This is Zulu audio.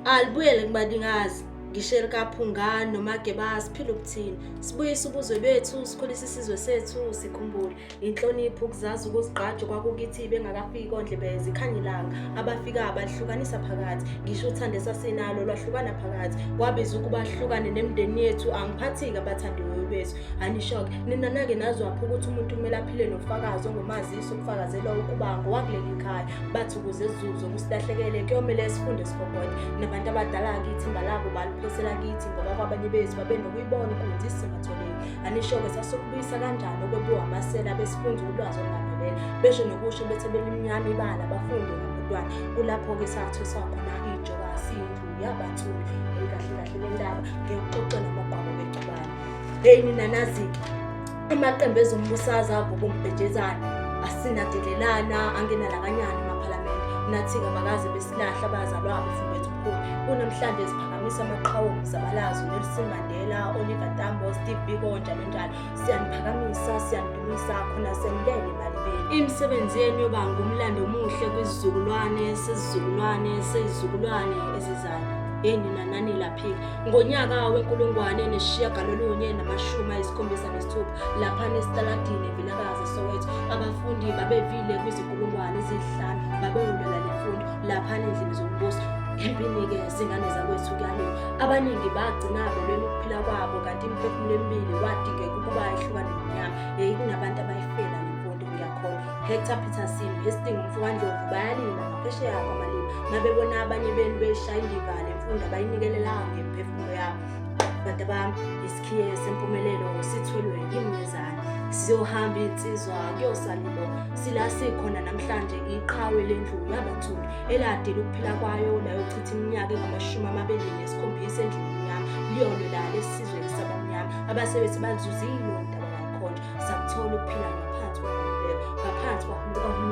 Alibuyele kubanikazi. Ngisho elikaPhungani noMageba siphile ubuthina. Sibuyise ubuzwe bethu, sikhulise isizwe sethu, sikhumbule. Inhlonipho, ukuzazi, ukuzigqaja kwakukithi bengakafiki ondlebe zikhanya ilanga. Abafika balihlukanisa phakathi. Ngisho uthando esasinalo lwahlukana phakathi. Kwabiza ukuba hlukane nemindeni yethu, angiphathi-ke abathandiweyo bethu. Anisho-ke, nina nake nazwaphi ukuthi umuntu kumele aphile nofakazi ongumazisi ukufakazela ukuba ngowakuleli khaya. Bathi ukuze sizuze okusilahlekele kuyomele sifunde sigogode. Nabantu abadala-ke ithimba labo baliphosela kithi ngoba kwabanye bethu babenokuyibona inkunzi isematholeni. Anisho-ke sasokubuyisa kanjani okwebiwa amasela besifunza ulwazi olungaphelele. Besho nokusho bethe belimnyama ibala bafunde ngabantwana. Kulapho-ke sathweswa khona ijoka siyindlu yabansundu. Hey kahle kahle le ndaba ngiyikuxoxela amagwaba becubane. Hey nina nazi-ke amaqembu ezombusazwe avuka umbhejezane asinadelelana angenalakanyana emaphalamende nathi-ke abakaze besilahla abazalwa befumbethi ubukhulu kunamhlanje siphakamisa amaqhawe omzabalazo Nelson Mandela Oliver Tambo Steve Biko njalo njalo siyaniphakamisa siyanidumisa khona senilele emalibeni imisebenzi yenu yoba ngumlando omuhle kwizizukulwane sezizukulwane sezizukulwane ezizayo hey nina nanilaphika Ngonyaka we-1976 laphana esitaladini eVilakazi eSoweto, abafundi babevile kwizinkulungwane eziyihlanu babeyolwela le mfundo laphana endlini zombuso. Empini-ke zingane zakwethu kuyaliwa. Abaningi bagcina belwela ukuphila kwabo kanti imiphefumulo emibili kwadingeka ukuba ihlukane nomnyama. Hheyi kunabantu abayifela le mfundo ngiyakholwa. Hector Peterson, Hastings umfokaNdlovu bayalila ngaphesheya kwamalimi mabebona abanye benu beshaya indiva le mfundo abayinikelelanga ngemiphefumulo yabo. Bantu bami, isikhiye sempumelelo sithwelwe imnyezane. Siyohamba insizwa kuyosalibo. Sila sikhona namhlanje iqhawe lendlu yabathuli eladela ukuphila kwayo layochitha iminyaka engama-27 endlini emnyama liyolwela lesizwe sabamnyama abasebethi balizuzile udaba kakhonjwa sakuthola ukuphila ngaphansi kwenkululeko ngaphansi kukahulumeni.